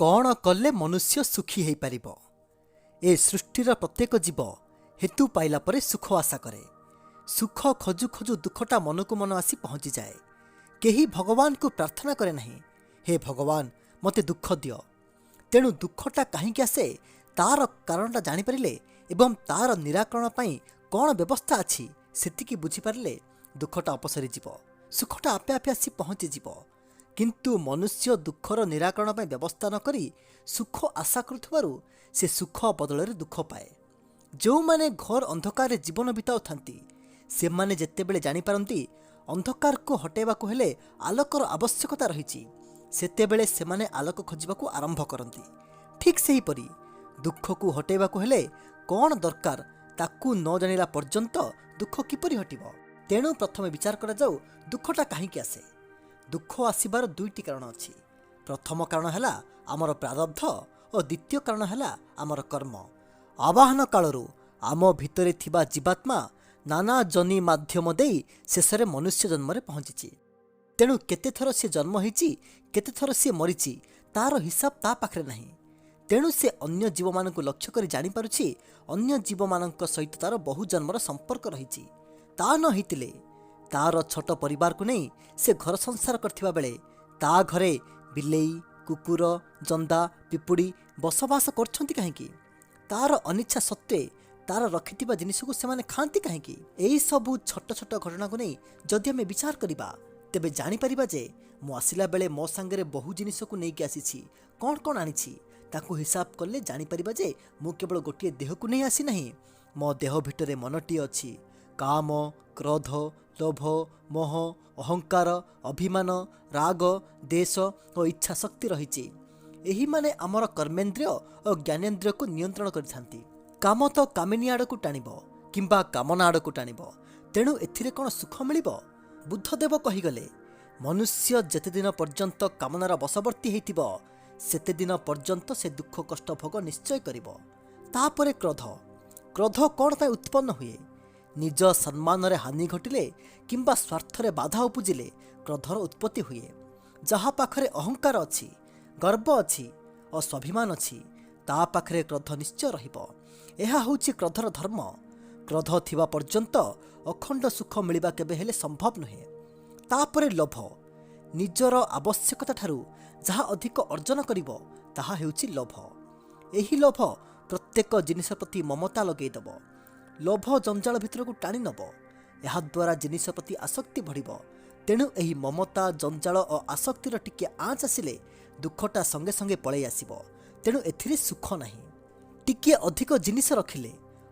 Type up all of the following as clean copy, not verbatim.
କ'ଣ କଲେ ମନୁଷ୍ୟ ସୁଖୀ ହେଇପାରିବ? ଏ ସୃଷ୍ଟିର ପ୍ରତ୍ୟେକ ଜୀବ ହେତୁ ପାଇଲା ପରେ ସୁଖ ଆଶା କରେ। ସୁଖ ଖୋଜୁ ଖୋଜୁ ଦୁଃଖଟା ମନକୁ ମନ ଆସି ପହଞ୍ଚିଯାଏ। କେହି ଭଗବାନଙ୍କୁ ପ୍ରାର୍ଥନା କରେ ନାହିଁ, "ହେ ଭଗବାନ, ମୋତେ ଦୁଃଖ ଦିଅ।" ତେଣୁ ଦୁଃଖଟା କାହିଁକି ଆସେ, ତା'ର କାରଣଟା ଜାଣିପାରିଲେ ଏବଂ ତା'ର ନିରାକରଣ ପାଇଁ କ'ଣ ବ୍ୟବସ୍ଥା ଅଛି ସେତିକି ବୁଝିପାରିଲେ ଦୁଃଖଟା ଅପସରିଯିବ, ସୁଖଟା ଆପେ ଆପେ ଆସି ପହଞ୍ଚିଯିବ। କିନ୍ତୁ ମନୁଷ୍ୟ ଦୁଃଖର ନିରାକରଣ ପାଇଁ ବ୍ୟବସ୍ଥା ନ କରି ସୁଖ ଆଶା କରୁଥିବାରୁ ସେ ସୁଖ ବଦଳରେ ଦୁଃଖ ପାଏ। ଯେଉଁମାନେ ଘୋର ଅନ୍ଧକାରରେ ଜୀବନ ବିତାଉଥାନ୍ତି, ସେମାନେ ଯେତେବେଳେ ଜାଣିପାରନ୍ତି ଅନ୍ଧକାରକୁ ହଟାଇବାକୁ ହେଲେ ଆଲୋକର ଆବଶ୍ୟକତା ରହିଛି, ସେତେବେଳେ ସେମାନେ ଆଲୋକ ଖୋଜିବାକୁ ଆରମ୍ଭ କରନ୍ତି। ଠିକ୍ ସେହିପରି ଦୁଃଖକୁ ହଟାଇବାକୁ ହେଲେ କ'ଣ ଦରକାର, ତାକୁ ନ ଜାଣିଲା ପର୍ଯ୍ୟନ୍ତ ଦୁଃଖ କିପରି ହଟିବ? ତେଣୁ ପ୍ରଥମେ ବିଚାର କରାଯାଉ, ଦୁଃଖଟା କାହିଁକି ଆସେ? ଦୁଃଖ ଆସିବାର ଦୁଇଟି କାରଣ ଅଛି। ପ୍ରଥମ କାରଣ ହେଲା ଆମର ପ୍ରାରବ୍ଧ ଓ ଦ୍ୱିତୀୟ କାରଣ ହେଲା ଆମର କର୍ମ। ଆବାହନ କାଳରୁ ଆମ ଭିତରେ ଥିବା ଜୀବାତ୍ମା ନାନା ଯୋନି ମାଧ୍ୟମ ଦେଇ ଶେଷରେ ମନୁଷ୍ୟ ଜନ୍ମରେ ପହଞ୍ଚିଛି। ତେଣୁ କେତେଥର ସେ ଜନ୍ମ ହେଇଛି, କେତେଥର ସିଏ ମରିଛି, ତାର ହିସାବ ତା ପାଖରେ ନାହିଁ। ତେଣୁ ସେ ଅନ୍ୟ ଜୀବମାନଙ୍କୁ ଲକ୍ଷ୍ୟ କରି ଜାଣିପାରୁଛି, ଅନ୍ୟ ଜୀବମାନଙ୍କ ସହିତ ତାର ବହୁ ଜନ୍ମର ସମ୍ପର୍କ ରହିଛି। ତା ନ ହେଇଥିଲେ ତାର ଛୋଟ ପରିବାରକୁ ନେଇ ସେ ଘର ସଂସାର କରିଥିବା ବେଳେ ତା ଘରେ ବିଲେଇ, କୁକୁର, ଜନ୍ଦା, ପିପୁଡ଼ି ବସବାସ କରୁଛନ୍ତି କାହିଁକି? ତାର ଅନିଚ୍ଛା ସତ୍ତ୍ୱେ ତାର ରଖିଥିବା ଜିନିଷକୁ ସେମାନେ ଖାଆନ୍ତି କାହିଁକି? ଏହିସବୁ ଛୋଟ ଛୋଟ ଘଟଣାକୁ ନେଇ ଯଦି ଆମେ ବିଚାର କରିବା, ତେବେ ଜାଣିପାରିବା ଯେ ମୁଁ ଆସିଲା ବେଳେ ମୋ ସାଙ୍ଗରେ ବହୁ ଜିନିଷକୁ ନେଇକି ଆସିଛି। କ'ଣ କ'ଣ ଆଣିଛି, ତାକୁ ହିସାବ କଲେ ଜାଣିପାରିବା ଯେ ମୁଁ କେବଳ ଗୋଟିଏ ଦେହକୁ ନେଇ ଆସିନାହିଁ, ମୋ ଦେହ ଭିତରେ ମନଟିଏ ଅଛି। କାମ, କ୍ରୋଧ, ଲୋଭ, ମୋହ, ଅହଙ୍କାର, ଅଭିମାନ, ରାଗ, ଦ୍ୱେଷ ଓ ଇଚ୍ଛା ଶକ୍ତି ରହିଛି। ଏହିମାନେ ଆମର କର୍ମେନ୍ଦ୍ରିୟ ଓ ଜ୍ଞାନେନ୍ଦ୍ରିୟକୁ ନିୟନ୍ତ୍ରଣ କରିଥାନ୍ତି। କାମ ତ କାମିନୀ ଆଡ଼କୁ ଟାଣିବ କିମ୍ବା କାମନା ଆଡ଼କୁ ଟାଣିବ। ତେଣୁ ଏଥିରେ କ'ଣ ସୁଖ ମିଳିବ? ବୁଦ୍ଧଦେବ କହିଗଲେ, ମନୁଷ୍ୟ ଯେତେଦିନ ପର୍ଯ୍ୟନ୍ତ କାମନାର ବଶବର୍ତ୍ତୀ ହେଇଥିବ, ସେତେଦିନ ପର୍ଯ୍ୟନ୍ତ ସେ ଦୁଃଖ କଷ୍ଟ ଭୋଗ ନିଶ୍ଚୟ କରିବ। ତାପରେ କ୍ରୋଧ। କ୍ରୋଧ କ'ଣ ପାଇଁ ଉତ୍ପନ୍ନ ହୁଏ? ନିଜ ସମ୍ମାନରେ ହାନି ଘଟିଲେ କିମ୍ବା ସ୍ୱାର୍ଥରେ ବାଧା ଉପୁଜିଲେ କ୍ରୋଧର ଉତ୍ପତ୍ତି ହୁଏ। ଯାହା ପାଖରେ ଅହଙ୍କାର ଅଛି, ଗର୍ବ ଅଛି ଓ ସ୍ୱାଭିମାନ ଅଛି, ତା ପାଖରେ କ୍ରୋଧ ନିଶ୍ଚୟ ରହିବ। ଏହା ହେଉଛି କ୍ରୋଧର ଧର୍ମ। କ୍ରୋଧ ଥିବା ପର୍ଯ୍ୟନ୍ତ ଅଖଣ୍ଡ ସୁଖ ମିଳିବା କେବେ ହେଲେ ସମ୍ଭବ ନୁହେଁ। ତାପରେ ଲୋଭ। ନିଜର ଆବଶ୍ୟକତା ଠାରୁ ଯାହା ଅଧିକ ଅର୍ଜନ କରିବ, ତାହା ହେଉଛି ଲୋଭ। ଏହି ଲୋଭ ପ୍ରତ୍ୟେକ ଜିନିଷ ପ୍ରତି ମମତା ଲଗେଇଦେବ। ଲୋଭ ଜଞ୍ଜାଳ ଭିତରକୁ ଟାଣି ନେବ। ଏହାଦ୍ୱାରା ଜିନିଷ ପ୍ରତି ଆସକ୍ତି ବଢ଼ିବ। ତେଣୁ ଏହି ମମତା, ଜଞ୍ଜାଳ ଓ ଆସକ୍ତିର ଟିକିଏ ଆଞ୍ଚ ଆସିଲେ ଦୁଃଖଟା ସଙ୍ଗେ ସଙ୍ଗେ ପଳେଇ ଆସିବ। ତେଣୁ ଏଥିରେ ସୁଖ ନାହିଁ। ଟିକିଏ ଅଧିକ ଜିନିଷ ରଖିଲେ,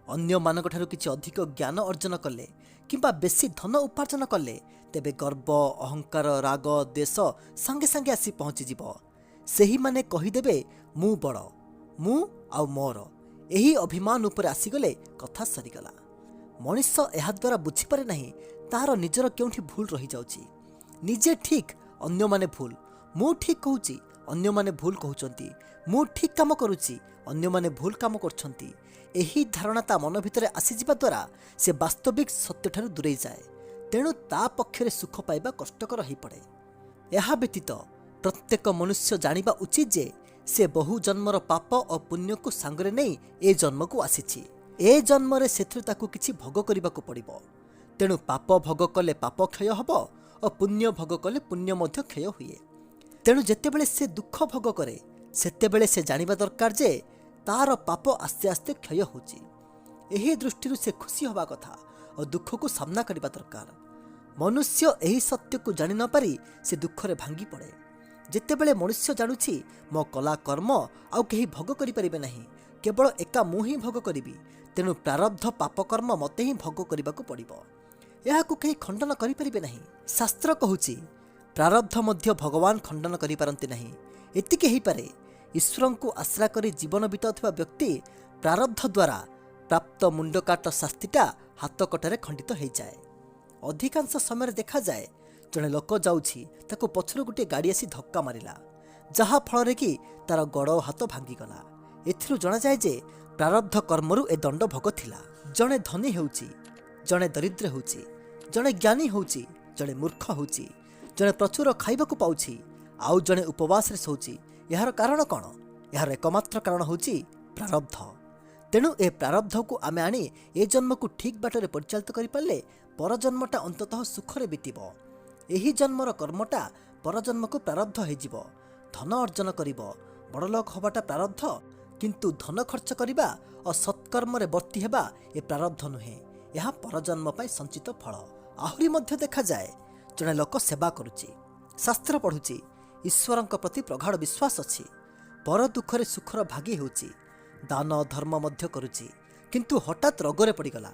ଅନ୍ୟମାନଙ୍କଠାରୁ କିଛି ଅଧିକ ଜ୍ଞାନ ଅର୍ଜନ କଲେ କିମ୍ବା ବେଶୀ ଧନ ଉପାର୍ଜନ କଲେ, ତେବେ ଗର୍ବ, ଅହଙ୍କାର, ରାଗ, ଦ୍ୱେଷ ସାଙ୍ଗେ ସାଙ୍ଗେ ଆସି ପହଞ୍ଚିଯିବ। ସେହିମାନେ କହିଦେବେ, "ମୁଁ ବଡ଼, ମୁଁ ଆଉ ମୋର।" ଏହି ଅଭିମାନ ଉପରେ ଆସିଗଲେ କଥା ସରିଗଲା। ମଣିଷ ଏହାଦ୍ୱାରା ବୁଝିପାରେ ନାହିଁ ତାହାର ନିଜର କେଉଁଠି ଭୁଲ ରହିଯାଉଛି। ନିଜେ ଠିକ୍, ଅନ୍ୟମାନେ ଭୁଲ। ମୁଁ ଠିକ୍ କହୁଛି, ଅନ୍ୟମାନେ ଭୁଲ କହୁଛନ୍ତି। ମୁଁ ଠିକ୍ କାମ କରୁଛି, ଅନ୍ୟମାନେ ଭୁଲ କାମ କରୁଛନ୍ତି। ଏହି ଧାରଣା ତା ମନ ଭିତରେ ଆସିଯିବା ଦ୍ୱାରା ସେ ବାସ୍ତବିକ ସତ୍ୟଠାରୁ ଦୂରେଇ ଯାଏ। ତେଣୁ ତା ପକ୍ଷରେ ସୁଖ ପାଇବା କଷ୍ଟକର ହୋଇପଡ଼େ। ଏହା ବ୍ୟତୀତ ପ୍ରତ୍ୟେକ ମନୁଷ୍ୟ ଜାଣିବା ଉଚିତ ଯେ ସେ ବହୁ ଜନ୍ମର ପାପ ଓ ପୁଣ୍ୟକୁ ସାଙ୍ଗରେ ନେଇ ଏ ଜନ୍ମକୁ ଆସିଛି। ଏ ଜନ୍ମରେ ସେଥିରୁ ତାକୁ କିଛି ଭୋଗ କରିବାକୁ ପଡ଼ିବ। ତେଣୁ ପାପ ଭୋଗ କଲେ ପାପ କ୍ଷୟ ହେବ ଓ ପୁଣ୍ୟ ଭୋଗ କଲେ ପୁଣ୍ୟ ମଧ୍ୟ କ୍ଷୟ ହୁଏ। ତେଣୁ ଯେତେବେଳେ ସେ ଦୁଃଖ ଭୋଗ କରେ, ସେତେବେଳେ ସେ ଜାଣିବା ଦରକାର ଯେ ତାର ପାପ ଆସ୍ତେ ଆସ୍ତେ କ୍ଷୟ ହେଉଛି। ଏହି ଦୃଷ୍ଟିରୁ ସେ ଖୁସି ହେବା କଥା ଓ ଦୁଃଖକୁ ସାମ୍ନା କରିବା ଦରକାର। ମନୁଷ୍ୟ ଏହି ସତ୍ୟକୁ ଜାଣି ନପାରି ସେ ଦୁଃଖରେ ଭାଙ୍ଗି ପଡ଼େ। ଯେତେବେଳେ ମନୁଷ୍ୟ ଜାଣୁଛି ମୋ କଲା କର୍ମ ଆଉ କେହି ଭୋଗ କରିପାରିବେ ନାହିଁ, କେବଳ ଏକା ମୁଁ ହିଁ ଭୋଗ କରିବି, ତେଣୁ ପ୍ରାରବ୍ଧ ପାପକର୍ମ ମୋତେ ହିଁ ଭୋଗ କରିବାକୁ ପଡ଼ିବ, ଏହାକୁ କେହି ଖଣ୍ଡନ କରିପାରିବେ ନାହିଁ। ଶାସ୍ତ୍ର କହୁଛି, ପ୍ରାରବ୍ଧ ମଧ୍ୟ ଭଗବାନ ଖଣ୍ଡନ କରିପାରନ୍ତି ନାହିଁ। ଏତିକି ହେଇପାରେ, ଈଶ୍ୱରଙ୍କୁ ଆଶ୍ରା କରି ଜୀବନ ବିତାଉଥିବା ବ୍ୟକ୍ତି ପ୍ରାରବ୍ଧ ଦ୍ୱାରା ପ୍ରାପ୍ତ ମୁଣ୍ଡକାଟ ଶାସ୍ତିଟା ହାତକଟାରେ ଖଣ୍ଡିତ ହେଇଯାଏ। ଅଧିକାଂଶ ସମୟରେ ଦେଖାଯାଏ, ଜଣେ ଲୋକ ଯାଉଛି, ତାକୁ ପଛରୁ ଗୋଟିଏ ଗାଡ଼ି ଆସି ଧକ୍କା ମାରିଲା, ଯାହା ଫଳରେ କି ତାର ଗୋଡ଼ ଓ ହାତ ଭାଙ୍ଗିଗଲା। ଏଥିରୁ ଜଣାଯାଏ ଯେ ପ୍ରାରବ୍ଧ କର୍ମରୁ ଏ ଦଣ୍ଡ ଭୋଗ ଥିଲା। ଜଣେ ଧନୀ ହେଉଛି, ଜଣେ ଦରିଦ୍ର ହେଉଛି, ଜଣେ ଜ୍ଞାନୀ ହେଉଛି, ଜଣେ ମୂର୍ଖ ହେଉଛି, ଜଣେ ପ୍ରଚୁର ଖାଇବାକୁ ପାଉଛି, ଆଉ ଜଣେ ଉପବାସରେ ଶୋଉଛି। ଏହାର କାରଣ କ'ଣ? ଏହାର ଏକମାତ୍ର କାରଣ ହେଉଛି ପ୍ରାରବ୍ଧ। ତେଣୁ ଏ ପ୍ରାରବ୍ଧକୁ ଆମେ ଆଣି ଏ ଜନ୍ମକୁ ଠିକ୍ ବାଟରେ ପରିଚାଳିତ କରିପାରିଲେ ପରଜନ୍ମଟା ଅନ୍ତତଃ ସୁଖରେ ବିତିବ। ଏହି ଜନ୍ମର କର୍ମଟା ପରଜନ୍ମକୁ ପ୍ରାରବ୍ଧ ହେଇଯିବ। ଧନ ଅର୍ଜନ କରିବ, ବଡ଼ଲୋକ ହେବାଟା ପ୍ରାରବ୍ଧ, କିନ୍ତୁ ଧନ ଖର୍ଚ୍ଚ କରିବା ଓ ସତ୍କର୍ମରେ ବର୍ତ୍ତି ହେବା ଏ ପ୍ରାରବ୍ଧ ନୁହେଁ, ଏହା ପରଜନ୍ମ ପାଇଁ ସଞ୍ଚିତ ଫଳ। ଆହୁରି ମଧ୍ୟ ଦେଖାଯାଏ, ଜଣେ ଲୋକ ସେବା କରୁଛି, ଶାସ୍ତ୍ର ପଢ଼ୁଛି, ଈଶ୍ୱରଙ୍କ ପ୍ରତି ପ୍ରଗାଢ଼ ବିଶ୍ୱାସ ଅଛି, ପର ଦୁଃଖରେ ସୁଖର ଭାଗୀ ହେଉଛି, ଦାନ ଧର୍ମ ମଧ୍ୟ କରୁଛି, କିନ୍ତୁ ହଠାତ୍ ରୋଗରେ ପଡ଼ିଗଲା,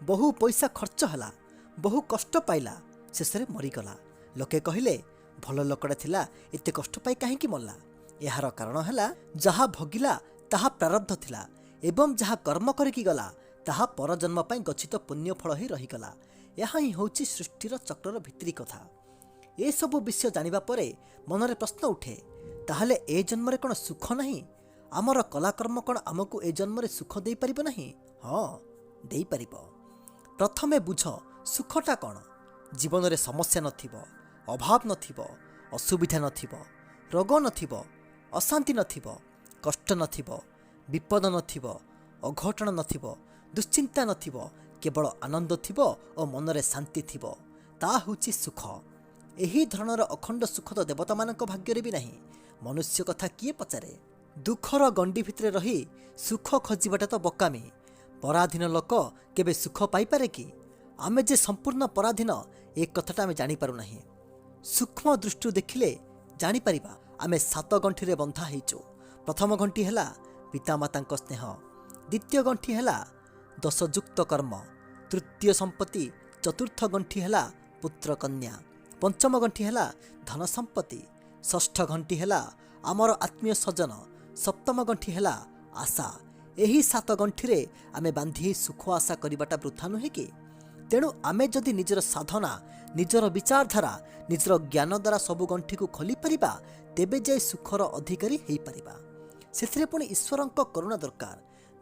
ବହୁ ପଇସା ଖର୍ଚ୍ଚ ହେଲା, ବହୁ କଷ୍ଟ ପାଇଲା, ଶେଷରେ ମରିଗଲା। ଲୋକେ କହିଲେ, ଭଲ ଲୋକଟା ଥିଲା, ଏତେ କଷ୍ଟ ପାଇ କାହିଁକି ମଲା? ଏହାର କାରଣ ହେଲା, ଯାହା ଭୋଗିଲା ତାହା ପ୍ରାରବ୍ଧ ଥିଲା ଏବଂ ଯାହା କର୍ମ କରିକି ଗଲା ତାହା ପରଜନ୍ମ ପାଇଁ ଗଚ୍ଛିତ ପୁଣ୍ୟଫଳ ହିଁ ରହିଗଲା। ଏହା ହିଁ ହେଉଛି ସୃଷ୍ଟିର ଚକ୍ରର ଭିତିରି କଥା। ଏସବୁ ବିଷୟ ଜାଣିବା ପରେ ମନରେ ପ୍ରଶ୍ନ ଉଠେ, ତାହେଲେ ଏ ଜନ୍ମରେ କ'ଣ ସୁଖ ନାହିଁ? ଆମର କଲାକର୍ମ କ'ଣ ଆମକୁ ଏ ଜନ୍ମରେ ସୁଖ ଦେଇପାରିବ ନାହିଁ? ହଁ, ଦେଇପାରିବ। ପ୍ରଥମେ ବୁଝ ସୁଖଟା କ'ଣ। ଜୀବନରେ ସମସ୍ୟା ନଥିବ, ଅଭାବ ନଥିବ, ଅସୁବିଧା ନଥିବ, ରୋଗ ନଥିବ, ଅଶାନ୍ତି ନଥିବ, କଷ୍ଟ ନଥିବ, ବିପଦ ନଥିବ, ଅଘଟଣ ନଥିବ, ଦୁଶ୍ଚିନ୍ତା ନଥିବ, କେବଳ ଆନନ୍ଦ ଥିବ ଓ ମନରେ ଶାନ୍ତି ଥିବ, ତା ହେଉଛି ସୁଖ। ଏହି ଧରଣର ଅଖଣ୍ଡ ସୁଖ ତ ଦେବତାମାନଙ୍କ ଭାଗ୍ୟରେ ବି ନାହିଁ, ମନୁଷ୍ୟ କଥା କିଏ ପଚାରେ? ଦୁଃଖର ଗଣ୍ଡି ଭିତରେ ରହି ସୁଖ ଖୋଜିବାଟା ତ ବୋକାମି। ପରାଧୀନ ଲୋକ କେବେ ସୁଖ ପାଇପାରେ କି? ଆମେ ଯେ ସମ୍ପୂର୍ଣ୍ଣ ପରାଧୀନ, ଏ କଥାଟା ଆମେ ଜାଣିପାରୁନାହିଁ। ସୂକ୍ଷ୍ମ ଦୃଷ୍ଟିରୁ ଦେଖିଲେ ଜାଣିପାରିବା, ଆମେ 7 ଗଣ୍ଠିରେ ବନ୍ଧା ହେଇଛୁ। ପ୍ରଥମ ଗଣ୍ଠି ହେଲା ପିତାମାତାଙ୍କ ସ୍ନେହ, ଦ୍ୱିତୀୟ ଗଣ୍ଠି ହେଲା ଦଶଯୁକ୍ତ କର୍ମ, ତୃତୀୟ ସମ୍ପତ୍ତି, ଚତୁର୍ଥ ଗଣ୍ଠି ହେଲା ପୁତ୍ର କନ୍ୟା, ପଞ୍ଚମ ଗଣ୍ଠି ହେଲା ଧନ ସମ୍ପତ୍ତି, ଷଷ୍ଠ ଗଣ୍ଠି ହେଲା ଆମର ଆତ୍ମୀୟ ସ୍ୱଜନ, ସପ୍ତମ ଗଣ୍ଠି ହେଲା ଆଶା। ଏହି 7 ଗଣ୍ଠିରେ ଆମେ ବାନ୍ଧି ହେଇ ସୁଖ ଆଶା କରିବାଟା ବୃଥା ନୁହେଁ କି? ତେଣୁ ଆମେ ଯଦି ନିଜର ସାଧନା, ନିଜର ବିଚାରଧାରା, ନିଜର ଜ୍ଞାନ ଦ୍ୱାରା ସବୁ ଗଣ୍ଠିକୁ ଖୋଲିପାରିବା, ତେବେ ଯାଇ ସୁଖର ଅଧିକାରୀ ହେଇପାରିବା। ସେଥିରେ ପୁଣି ଈଶ୍ୱରଙ୍କ କରୁଣା ଦରକାର।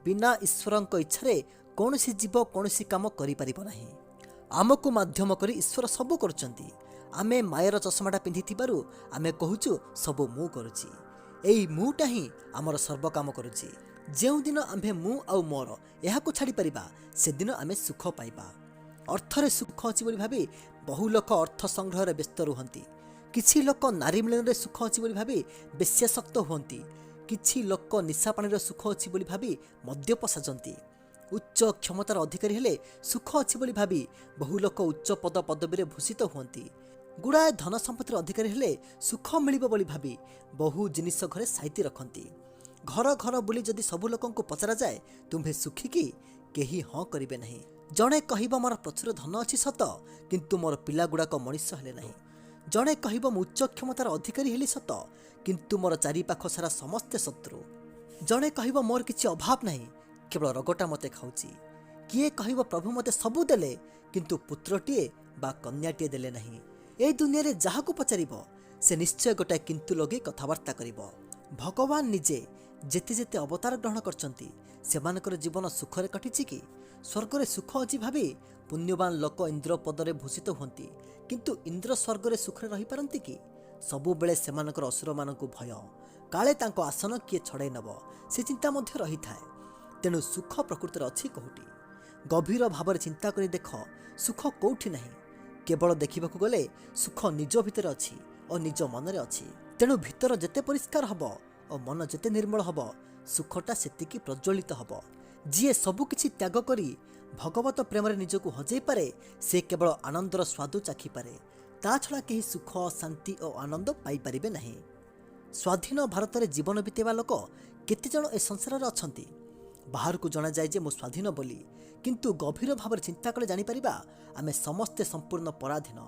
ବିନା ଈଶ୍ୱରଙ୍କ ଇଚ୍ଛାରେ କୌଣସି ଜୀବ କୌଣସି କାମ କରିପାରିବ ନାହିଁ। ଆମକୁ ମାଧ୍ୟମ କରି ଈଶ୍ୱର ସବୁ କରୁଛନ୍ତି। ଆମେ ମାୟାର ଚଷମାଟା ପିନ୍ଧିଥିବାରୁ ଆମେ କହୁଛୁ ସବୁ ମୁଁ କରୁଛି। ଏଇ ମୁଁଟା ହିଁ ଆମର ସର୍ବକାମ କରୁଛି। ଯେଉଁଦିନ ଆମ୍ଭେ ମୁଁ ଆଉ ମୋର ଏହାକୁ ଛାଡ଼ିପାରିବା, ସେଦିନ ଆମେ ସୁଖ ପାଇବା। ଅର୍ଥରେ ସୁଖ ଅଛି ବୋଲି ଭାବି ବହୁ ଲୋକ ଅର୍ଥ ସଂଗ୍ରହରେ ବ୍ୟସ୍ତ ରୁହନ୍ତି। କିଛି ଲୋକ ନାରୀ ମିଳନରେ ସୁଖ ଅଛି ବୋଲି ଭାବି ବେଶ୍ୟାସକ୍ତ ହୁଅନ୍ତି। କିଛି ଲୋକ ନିଶା ପାଣିର ସୁଖ ଅଛି ବୋଲି ଭାବି ମଦ୍ୟପ ସାଜନ୍ତି। ଉଚ୍ଚ କ୍ଷମତାର ଅଧିକାରୀ ହେଲେ ସୁଖ ଅଛି ବୋଲି ଭାବି ବହୁ ଲୋକ ଉଚ୍ଚ ପଦ ପଦବୀରେ ଭୂଷିତ ହୁଅନ୍ତି। ଗୁଡ଼ାଏ ଧନ ସମ୍ପତ୍ତିର ଅଧିକାରୀ ହେଲେ ସୁଖ ମିଳିବ ବୋଲି ଭାବି ବହୁ ଜିନିଷ ଘରେ ସାଇତି ରଖନ୍ତି। ଘର ଘର ବୁଲି ଯଦି ସବୁ ଲୋକଙ୍କୁ ପଚରାଯାଏ, ତୁମ୍ଭେ ସୁଖୀ କି? କେହି ହଁ କରିବେ ନାହିଁ। ଜଣେ କହିବ ମୋର ପ୍ରଚୁର ଧନ ଅଛି ସତ, କିନ୍ତୁ ମୋର ପିଲାଗୁଡ଼ାକ ମଣିଷ ହେଲେ ନାହିଁ। ଜଣେ କହିବ ମୁଁ ଉଚ୍ଚ କ୍ଷମତାର ଅଧିକାରୀ ହେଲି ସତ, କିନ୍ତୁ ମୋର ଚାରିପାଖ ସାରା ସମସ୍ତେ ଶତ୍ରୁ। ଜଣେ କହିବ ମୋର କିଛି ଅଭାବ ନାହିଁ, କେବଳ ରୋଗଟା ମୋତେ ଖାଉଛି। କିଏ କହିବ ପ୍ରଭୁ ମୋତେ ସବୁ ଦେଲେ, କିନ୍ତୁ ପୁତ୍ରଟିଏ ବା କନ୍ୟାଟିଏ ଦେଲେ ନାହିଁ। ଏ ଦୁନିଆରେ ଯାହାକୁ ପଚାରିବ ସେ ନିଶ୍ଚୟ ଗୋଟାଏ କିନ୍ତୁ ଲଗେଇ କଥାବାର୍ତ୍ତା କରିବ। ଭଗବାନ ନିଜେ ଯେତେ ଯେତେ ଅବତାର ଗ୍ରହଣ କରିଛନ୍ତି, ସେମାନଙ୍କର ଜୀବନ ସୁଖରେ କଟିଛି କି? ସ୍ୱର୍ଗରେ ସୁଖ ଅଛି ଭାବି ପୁଣ୍ୟବାନ ଲୋକ ଇନ୍ଦ୍ର ପଦରେ ଭୂଷିତ ହୁଅନ୍ତି, କିନ୍ତୁ ଇନ୍ଦ୍ର ସ୍ୱର୍ଗରେ ସୁଖରେ ରହିପାରନ୍ତି କି? ସବୁବେଳେ ସେମାନଙ୍କର ଅସୁରମାନଙ୍କୁ ଭୟ, କାଳେ ତାଙ୍କ ଆସନ କିଏ ଛଡ଼ାଇ ନେବ, ସେ ଚିନ୍ତା ମଧ୍ୟ ରହିଥାଏ। ତେଣୁ ସୁଖ ପ୍ରକୃତରେ ଅଛି କେଉଁଠି? ଗଭୀର ଭାବରେ ଚିନ୍ତା କରି ଦେଖ, ସୁଖ କେଉଁଠି ନାହିଁ। କେବଳ ଦେଖିବାକୁ ଗଲେ ସୁଖ ନିଜ ଭିତରେ ଅଛି ଓ ନିଜ ମନରେ ଅଛି। ତେଣୁ ଭିତର ଯେତେ ପରିଷ୍କାର ହେବ ଓ ମନ ଯେତେ ନିର୍ମଳ ହେବ, ସୁଖଟା ସେତିକି ପ୍ରଜ୍ୱଳିତ ହେବ। ଯିଏ ସବୁକିଛି ତ୍ୟାଗ କରି ଭଗବତ ପ୍ରେମରେ ନିଜକୁ ହଜେଇ ପାରେ, ସେ କେବଳ ଆନନ୍ଦର ସ୍ୱାଦ ଚାଖିପାରେ। ତା ଛଡ଼ା କେହି ସୁଖ, ଶାନ୍ତି ଓ ଆନନ୍ଦ ପାଇପାରିବେ ନାହିଁ। ସ୍ୱାଧୀନ ଭାରତରେ ଜୀବନ ବିତେଇବା ଲୋକ କେତେଜଣ ଏ ସଂସାରରେ ଅଛନ୍ତି? ବାହାରକୁ ଜଣାଯାଏ ଯେ ମୁଁ ସ୍ୱାଧୀନ ବୋଲି, କିନ୍ତୁ ଗଭୀର ଭାବରେ ଚିନ୍ତା କଲେ ଜାଣିପାରିବା ଆମେ ସମସ୍ତେ ସମ୍ପୂର୍ଣ୍ଣ ପରାଧୀନ।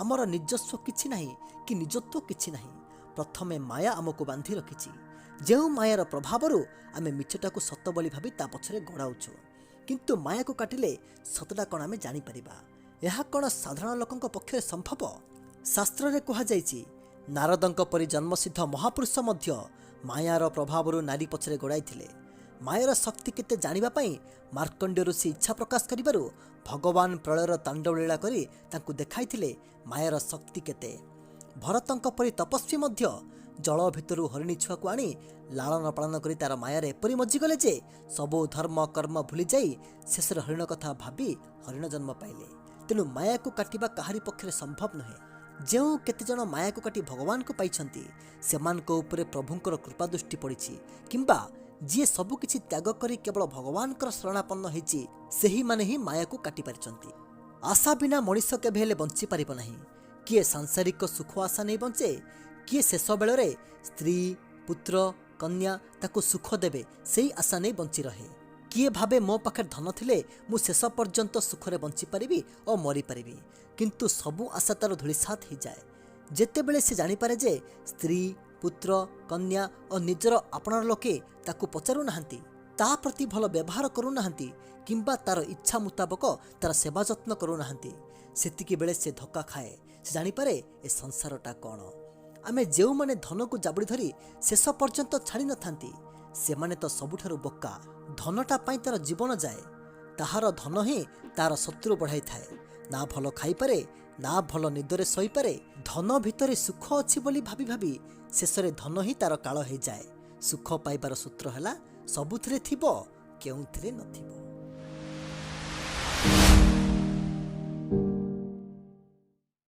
ଆମର ନିଜସ୍ୱ କିଛି ନାହିଁ କି ନିଜତ୍ୱ କିଛି ନାହିଁ। ପ୍ରଥମେ ମାୟା ଆମକୁ ବାନ୍ଧି ରଖିଛି, ଯେଉଁ ମାୟାର ପ୍ରଭାବରୁ ଆମେ ମିଛଟାକୁ ସତ ବୋଲି ଭାବି ତା ପଛରେ ଗୋଡ଼ାଉଛୁ। କିନ୍ତୁ ମାୟାକୁ କାଟିଲେ ସତଟା କ'ଣ ଆମେ ଜାଣିପାରିବା। ଏହା କ'ଣ ସାଧାରଣ ଲୋକଙ୍କ ପକ୍ଷରେ ସମ୍ଭବ? ଶାସ୍ତ୍ରରେ କୁହାଯାଇଛି, ନାରଦଙ୍କ ପରି ଜନ୍ମସିଦ୍ଧ ମହାପୁରୁଷ ମଧ୍ୟ ମାୟାର ପ୍ରଭାବରୁ ନାରୀ ପଛରେ ଗୋଡ଼ାଇଥିଲେ। ମାୟାର ଶକ୍ତି କେତେ ଜାଣିବା ପାଇଁ ମାର୍କଣ୍ଡେୟ ଋଷି ଇଚ୍ଛା ପ୍ରକାଶ କରିବାରୁ ଭଗବାନ ପ୍ରଳୟର ତାଣ୍ଡବଲୀଳା କରି ତାଙ୍କୁ ଦେଖାଇଥିଲେ ମାୟାର ଶକ୍ତି କେତେ। ଭରତଙ୍କ ପରି ତପସ୍ୱୀ ମଧ୍ୟ ଜଳ ଭିତରୁ ହରିଣୀ ଛୁଆକୁ ଆଣି ଲାଳନ ପାଳନ କରି ତାର ମାୟାରେ ଏପରି ମଜିଗଲେ ଯେ ସବୁ ଧର୍ମ କର୍ମ ଭୁଲିଯାଇ ଶେଷରେ ହରିଣ କଥା ଭାବି ହରିଣ ଜନ୍ମ ପାଇଲେ। ତେଣୁ ମାୟାକୁ କାଟିବା କାହାରି ପକ୍ଷରେ ସମ୍ଭବ ନୁହେଁ। ଯେଉଁ କେତେଜଣ ମାୟାକୁ କାଟି ଭଗବାନଙ୍କୁ ପାଇଛନ୍ତି, ସେମାନଙ୍କ ଉପରେ ପ୍ରଭୁଙ୍କର କୃପା ଦୃଷ୍ଟି ପଡ଼ିଛି, କିମ୍ବା ଯିଏ ସବୁକିଛି ତ୍ୟାଗ କରି କେବଳ ଭଗବାନଙ୍କର ଶରଣାପନ୍ନ ହେଇଛି, ସେହିମାନେ ହିଁ ମାୟାକୁ କାଟି ପାରିଛନ୍ତି। ଆଶା ବିନା ମଣିଷ କେବେ ହେଲେ ବଞ୍ଚିପାରିବ ନାହିଁ। କିଏ ସାଂସାରିକ ସୁଖ ଆଶା ନେଇ ବଞ୍ଚେ, କିଏ ଶେଷ ବେଳରେ ସ୍ତ୍ରୀ, ପୁତ୍ର, କନ୍ୟା ତାକୁ ସୁଖ ଦେବେ ସେଇ ଆଶା ନେଇ ବଞ୍ଚି ରହେ। କିଏ ଭାବେ ମୋ ପାଖରେ ଧନ ଥିଲେ ମୁଁ ଶେଷ ପର୍ଯ୍ୟନ୍ତ ସୁଖରେ ବଞ୍ଚିପାରିବି ଓ ମରିପାରିବି। କିନ୍ତୁ ସବୁ ଆଶା ତାର ଧୂଳିସାତ ହେଇଯାଏ ଯେତେବେଳେ ସେ ଜାଣିପାରେ ଯେ ସ୍ତ୍ରୀ, ପୁତ୍ର, କନ୍ୟା ଓ ନିଜର ଆପଣାର ଲୋକେ ତାକୁ ପଚାରୁନାହାନ୍ତି, ତା ପ୍ରତି ଭଲ ବ୍ୟବହାର କରୁନାହାନ୍ତି କିମ୍ବା ତାର ଇଚ୍ଛା ମୁତାବକ ତାର ସେବା ଯତ୍ନ କରୁନାହାନ୍ତି। ସେତିକି ବେଳେ ସେ ଧକ୍କା ଖାଏ। ସେ ଜାଣିପାରେ ଏ ସଂସାରଟା କ'ଣ। ଆମେ ଯେଉଁମାନେ ଧନକୁ ଜାବୁଡ଼ି ଧରି ଶେଷ ପର୍ଯ୍ୟନ୍ତ ଛାଡ଼ି ନଥାନ୍ତି, ସେମାନେ ତ ସବୁଠାରୁ ବୋକା। ଧନଟା ପାଇଁ ତାର ଜୀବନ ଯାଏ। ତାହାର ଧନ ହିଁ ତାର ଶତ୍ରୁ ବଢ଼ାଇଥାଏ। ନା ଭଲ ଖାଇପାରେ, ନା ଭଲ ନିଦରେ ଶୋଇପାରେ। ଧନ ଭିତରେ ସୁଖ ଅଛି ବୋଲି ଭାବି ଭାବି ଶେଷରେ ଧନ ହିଁ ତାର କାଳ ହେଇଯାଏ। ସୁଖ ପାଇବାର ସୂତ୍ର ହେଲା, ସବୁଥିରେ ଥିବ, କେଉଁଥିରେ ନଥିବ।